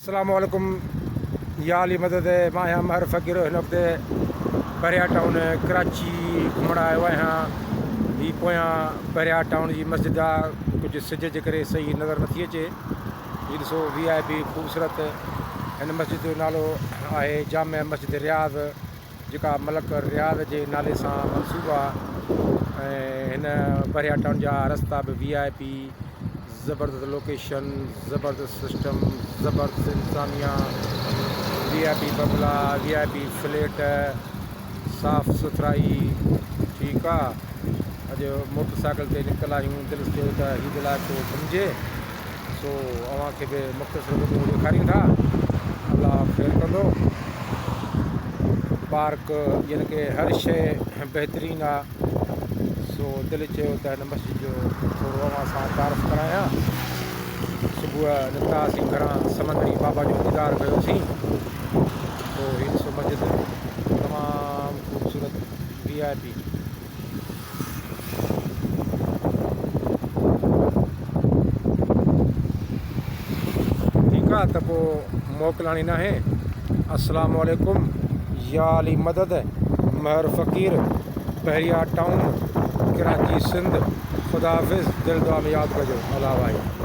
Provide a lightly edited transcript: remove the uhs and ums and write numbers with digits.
السلام عليڪم يا علي مدد مان آهيان مهر فقير هن وقت بحريا ٽائون ڪراچي گهمڻ آيو آهيان هي پويان بحريا ٽائون جي مسجد آ ڪجهه سج جي ڪري صحيح نظر نٿي اچي هي ڏسو وي آء پي خوبصورت هن مسجد جو نالو آهي جامع مسجد رياض جيڪا ملڪ رياض جي نالي سان منسوب آ ۽ هن بحريا ٽائون جا رستا به وي آء پي زبردست لوڪيشن زبردست سسٽم زبردست انتظاميا وي آء پي بنگلا وي آء پي فليٽ صاف سٿرائي ٺيڪ آ اڄ موٽر سائيڪل تي نڪتل آهيون دل چيو ته هي به علائقو گهمجي سو اوهان کي به مختصر وڊيو ڏيکاريون ٿا الله خير ڪندو پارڪ يعني ڪي هر شي بهترين آ سو دل چيو ته هن مسجد جو ٿورو اوهان سان تعارف ڪرايان صبح نڪتاسين گهران سمندري بابا جو ديدار ڪيوسين سو هي ڏسو مسجد تمام خوبصورت وي آء پي ٺيڪ آ ته پو موڪلاڻي ناهي السلام عليڪم يا علي مدد مهر فقير بحريا ٽائون ڪراچي سنڌ خدا حافظ دل دعا ۾ ياد ڪجو الله واهي.